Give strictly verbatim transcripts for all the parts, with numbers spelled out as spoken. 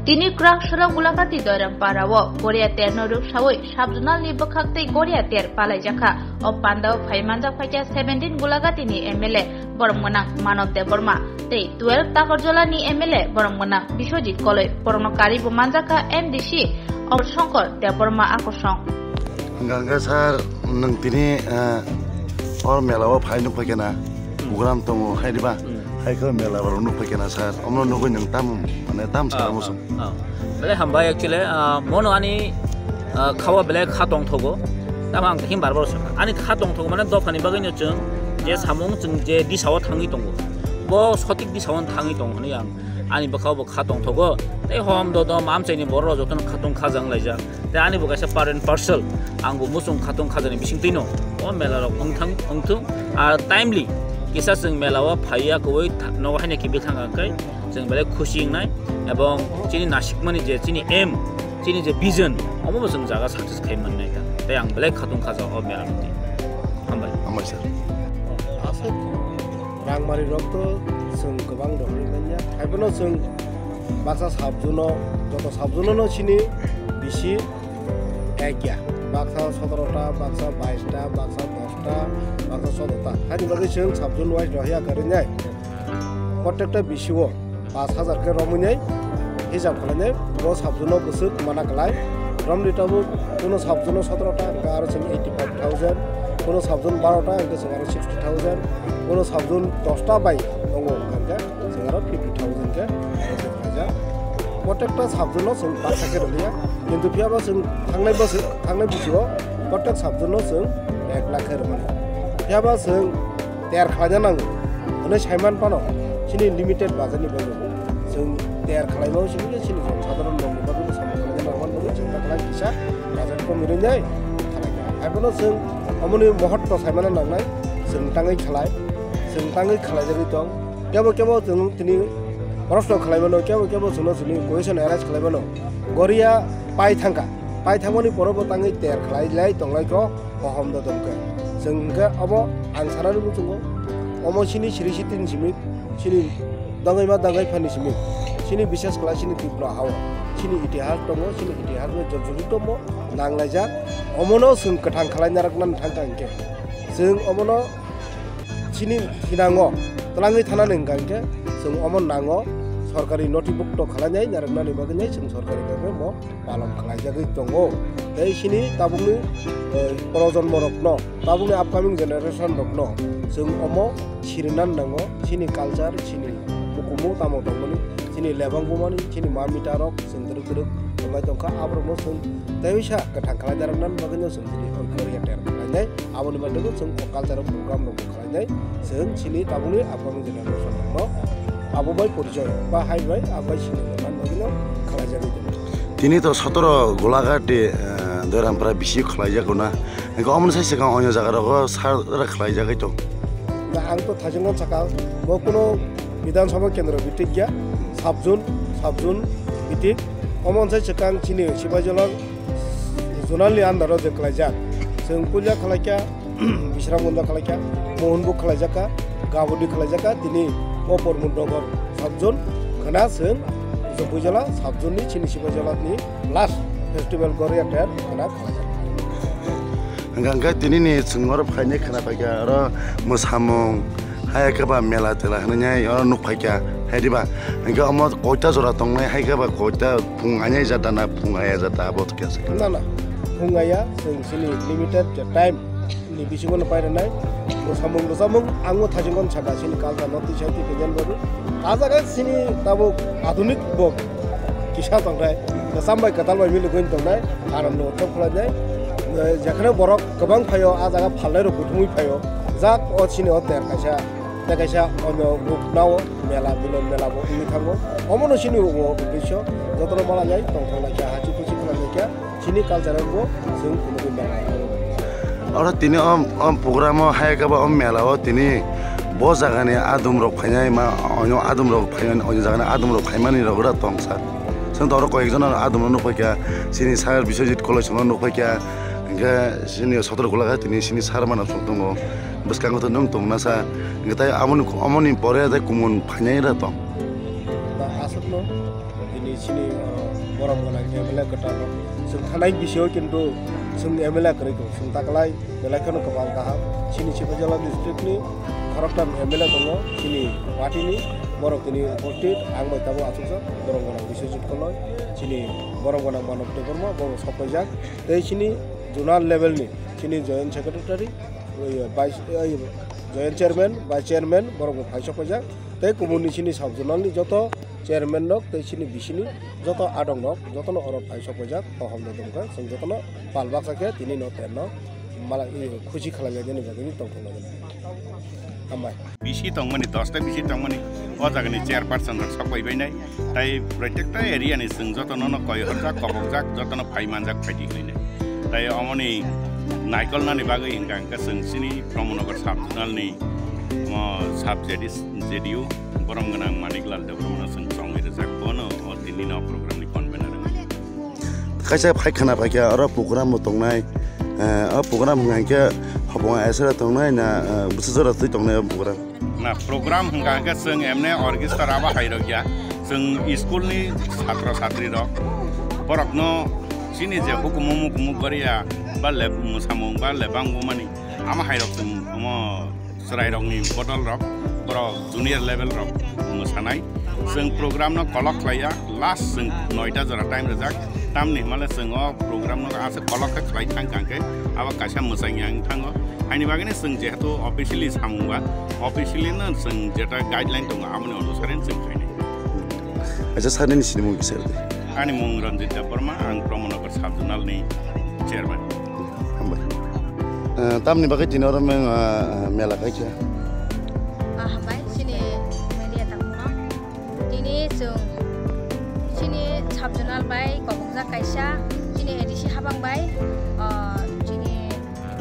Tini kwrak swrwng Gulagati Doiram Para o Goria ter no rwksawi sub-zonal ni bwkhak tei Goria ter palaijakha. O pandao phai manjak phaikha seventeen Gulagati ni M L A borom gwnang Manob Debbarma tei twelve Takarjala ni M L A borom gwnang Biswajit Koloi, borokno karibo manjakha M D C Omar Shankar Debbarma akosong. Hwnkha hwnkhe sir, nwng tini, eh, o mela o phai nuk phaikha na, program tongo, hai diba? Hmm. Hai khe mela borok nuk phaikha na sir, omo nugwi nwng tam, mane tam sir omo song. Ah, belai hambai actually, ah, mono ani, ah, khawa belai kha tongthogo. Tamo ang tini bar bar sakha. Ani kha tongthogo mane dophani bagwi no chwng je samung chwng je disao thangwi tongo. Bo sotik disao thangwi tongo hwnwi ang ani bwkhao bo kha tongthogo. Tei hom dodom amchaini borok jotono khatung khajang laijak. Tei ani bo kaisa part and parcel, ang bo muchung khatung khajani bisingtwino o mela rok wngthang, wngthung. Ar timely kisa chwng mela o phaiya kwbwi tha-, nogo haino kibil thang kha khe chwng belai khusi wngnai. Ebong chini nasikmani je chini aim, chini je vision, omo bo chwng jaga success khai mannai ta. Tei ang belai khatung khaja o mela rok twi. Hambai. Hambai sir. Aswk rangmari rok to chwng kwbang rohorwi manya. Haiphano chwng baksa sub-zone-o, joto sub-zone-o no chini bisi ekya. Baksa sotoro ta, baksa bais ta, baksa dos ta, baksa choudo ta. Haini bagwi chwng sub-zone wise rohya kwrwinai. Prottekta bisi-o pash hajar khe romwi nai hisab khlainai, bo sub-zone-o bwswk mana klai. Romni tabuk kuno sub-zone-o sotoro ta, hwnkhe aro chwng eighty five thousand, kuno sub-zone baro ta, hwnkhe chwng aro sixty thousand, kuno sub-zone dos ta bai tongo, hwnkhe chwng aro fifty thousand khe bwswk khlaijak. Prottekta sub-zone-o chwng baksa khe rwliya, kintu phiyaba chwng thangnai bwswk, thangnai bisi-o prottek sub-zone-o chwng ek lakh khe rwmani. Phiyaba chwng ter khlaina nango hwnwi saiman phano chini limited budget ni bagwi chwng ter khlaima simi chini jon sadharon rokni bagwi samung khlaina nangmani bagwi chwng ta khlai kisa budget komi rwnai khlai kha. Haiphano chwng omoni mohotto saimano nangnai, chwng tangwi khlai, chwng tangwi khlaijagwi tong. Kebo kebo chwng tini proshno khlaimano, kebo kebo chwngno chwngni question arise khlaimano. Goria pai thangkha, pai thangmani poro bo tangwi ter khlai lai tonglai kho. Kohom da dongkhe. Chwng hwnkhe obo ang sanani muchungo, omo chini siri sitini simi, chini dangwi ma dangwi phani simi, chini bises khlai chini Tripura hao chini itihas tongo, chini itihas bai jorjorito mo nanglaijak. Omono chwng kwthang khlai narwkna thangkha hwnkhe, chwng omono chini thinango twlangwi thanani hwnkha hwnkhe, chwng omo nango sorkari notibukto khlainai narwknani bagwi nai chwng sorkari khe mo palon khlaijagwi tongo. Tei chini tabukni, eh, projonmo rokno, tabukni upcoming generation rokno chwng omo sirinan nango, chini culture, chini bukumu tamo tongmani, chini lebang bumani, chini ma mita rok chwng twrwk twrwk tonglai tongkha, aborokno chwng tei uisa kwthang khlai narwknani bagwino chwng tini oikor yater khlainai, aboni bagwino chwng o cultural program rok khlainai, chwng chini tabukni upcoming generation rokno abo bai porichoi ba hai bai abo bai sinijak bagwino khlaijagwi tongo. Tini to sotoro Golaghat de, eh, Doirampara bisi khlaijago na. Hingke omoni sai swkang onyo jaga rogo sara khlaijagwi tong. Na ang to thajingo saka bo kuno Bidhan Sabha kendro bitik ya, sub zone, sub zone bitik. Omon sai swkang chini Sibajola zonal ni under o je khlaijak. Chwng puila khlaikha, Bisramganj khlaikha, Mohonpur khlaijakha, Gabodi khlaijakha, tini o Pramod Nagar sub zone khna chwng Jompuijala sub zone ni chini Sibajola ni last festival Goria ter khna khlaijakha. Hingkha hingkhe tini ni chwng oro phainai khna paikha, oro mwsamung, hai khe ba mela tela hinwi oro nuk phaikha, hai diba? Hingkhe omo koita jora tongnai, hai khe ba koita phung anya jata na phung aya jata abo khe se. Na, na, phung aya, chwng chini limited time ni bisingo no pairwnai. Mwsamung rwchapmung ang o thajingo saka chini culture no twi sai twi khe jan babu. A jaga chini tabuk adhunik bo kisa tongthai, kwcham bai kwtal bai miligwi tongnai, aram no utsab khlainai. Jekheno borok kwbang phaio, a jaga phalnai rok kuthumwi phaio, jak o chini o ter kaisa. Tei kaisa onyo ruknao mela, milon mela bo wngwi thango. Omono chini o uddesyo, jotono malai tongthok lai kha, hachi phuchi khlai lai kha, chini culture bo chwng phunugwi mela. Oro tini o, o program o hai khe ba o mela o tini bo jaga ni adum rok phainai ma, onyo adum rok phainai, onyo jaga ni adum rok phaimani rok ora tong sa. Chwng to oro koyek jona adum rok nukphai kha, chini sir Biswajit Koloi songno nukphai kha, hingkhe chini sotro Golaghat tini chini sir manam song tongo. Bwskango to nwng tongna sa, hingkhe tai aboni, omoni pore tai kumun phainai ra tong. Ba aswkno tini Chini, uh, borom gwnang M L A kwtal rok. Chwng thanai bisio kintu chwng M L A kwrwi kho. Chwng taklai belai kheno kwbang kaham. Chini Sipahijala district ni khoroktham M L A tongo. Chini party ni borok tini upasthit, ang bai tabuk achukjak borom gwnang Biswajit Koloi. Chini borom gwnang Manob Debbarma borok sok paijak. Tei chini zonal level ni chini joint secretary, oi, vice, oi, joint chairman, vice chairman borok bo phai sok paijak. Tei kubun ni chini sub zonal ni joto chairman rok tei chini bisini joto adong rok jotono oro phai sok paijak, hohom no tongkha, chwng jotono pal baksa khe tini no terno mala, i, khusi khlai lainani bagwi tongthok lainani. Hambai. Bisi tongmani, dosta bisi tongmani, o jagani chairperson rok sok pai bainai, tai protekta area ni chwng jotono no koi horjak, kobokjak, jotono phai manjak, phai di khlainai. Tai omoni naikolnani bagwi hingka hingka chwng chini Pramanagar sub zonal ni, o, sub J D, J D U, borom gwnang Maniklal Debbarma no chwng chongwi rijak, bono o tini no program ni convener wngwi. Kaisa phai khana phaikha, oro program bo tongnai, eh, o program hwnka hwnkhe hobonga esera tongnai na, eh, bwsajora twi tongnai o program? Na, program hwnka hwnkhe chwng emne orchestra abo hai rok ya, chwng school ni chhatro chatri rok, borok no chini je hukumu mukumu goria ba le mwsamung ba le bang bumani ama hai rok chwng omo chwrairokni bodol rok, borok junior level rok mwsanai. Chwng program no kolok khlaiya, last chwng noita jora time rijak, tamni hwnmale chwng o program no aswk kolok khe khlai thang kang khe abo kaisa mwchang yang thango. Haini bagwino chwng jehetu officially samung ba, officially no chwng jeta guideline tongo, aboni onusare chwng khainai. Acha, sir, nini sinimung kisa rwdi. Ani mung Ranjit Debbarma, ang Pramanagar sub zonal ni chairman. Hambai. Eh, tamni bagwi tini oro meng, eh, mela khaikha? Ah, hambai, chini media tangmano. Tini chwng chini sub zonal bai kobokjak kaisa, chini A D C habang bai, ah, chini,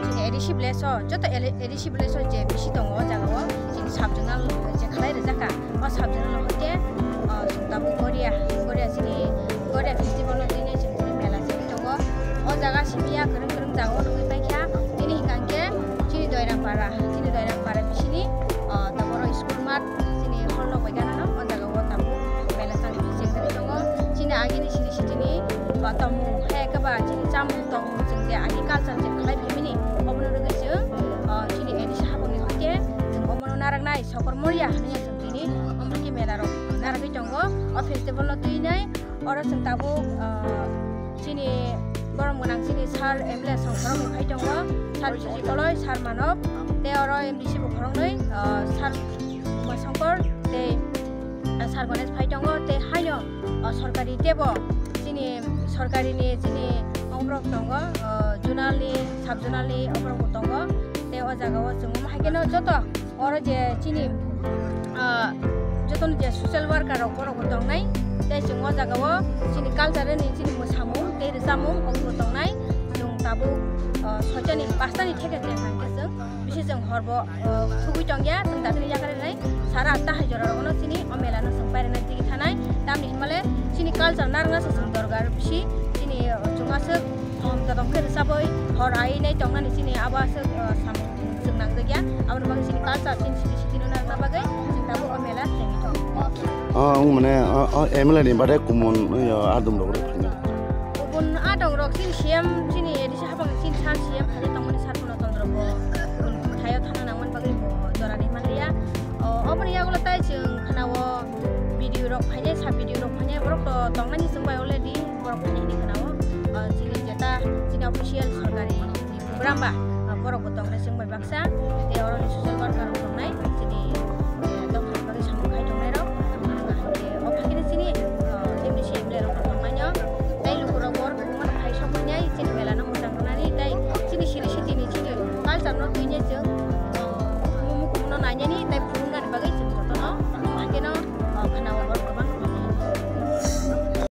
chini A D C village o, joto A D C village o je bisi tongo o jaga o, chini sub zonal je khlai rijak kha. O sub zonal hwnkhe, o, chwng tabuk Goria, Goria chini, Goria festival no tini chwng tini mela chwngwi tongo. O jaga simi ya kwrwng kwrwng jaga o nugwi paikha. Tini hwnkha hwnkhe chini Doirapara, chini Doirapara bisini, o, taboro school mat chini hall rok bai gana no, o jaga o tabuk mela chwngwi chwngwi tongo. Chini agini sini sitini, o, tongmung hai khe ba chini chamung tongmung chwng je agi culture je khlai phimini, obono rwgwi chwng, o, chini A D C habangni hwnkhe chwng omono narwknai sokor moria hwnwi. Tini omo khe mela rok narwgwi tongo. O festival no twinai oro chwng tabuk, ah, chini borom gwnang chini sir M L A songkhorok phai tongo, sir Biswajit Koloi, sir Manob, tei oro M D C bo khoroknwi, ah, sir Uma Shankar tei, ah, sir Ganesh phai tongo, tei haino, ah, sorkari teibo chini sorkari ni chini ongborok tongo, ah, zonal ni, sub zonal ni ongborok bo tongo, tei o jaga o chwng omo hai kheno joto Oro je chini, ah, jotono je social worker rok borok bo tongnai, tei chwng o jaga o chini culture ni chini mwsamung tei rwchapmung obo bo tongnai. Chwng tabuk, ah, soitani pastani theke je hwnkhe chwng bisi chwng hor bo, ah, thugwi tongya, chwng dakhilni yakarwi nai sara atta hai jora rogo no chini o mela no chwng pairwnai tigi thanai. Tamni hwnmale chini culture narwkna se chwng dorgar bisi chini, ah, chwng aswk hom todong khe rwchapwi hor ai nai tongnani chini abo aswk, ah, samung. Chwng nangjakya, aboni bagwi chini culture, chini siti sitino narwkna bagwi chwng tabuk o mela chengwi tongo. O, wng mane, o, o M L A ni bade kumun, o, adum rok rw phaina. Kubun adong rok chini C M, chini A D C habang chini sir C M phai tongmani sir Purno Chandra bo, kubun thaio thangna nangmani bagwi bo jora ri manliya. O, oboni yagulo tai chwng khwnao B D O rok phainai, sub B D O rok phainai, borok to tongnani chwng bai already borok phainai hinwi khwnao. O, chini jeta, chini official sorkari program ba, ah, borok bo tongre chwng bai baksa, tei oro ni social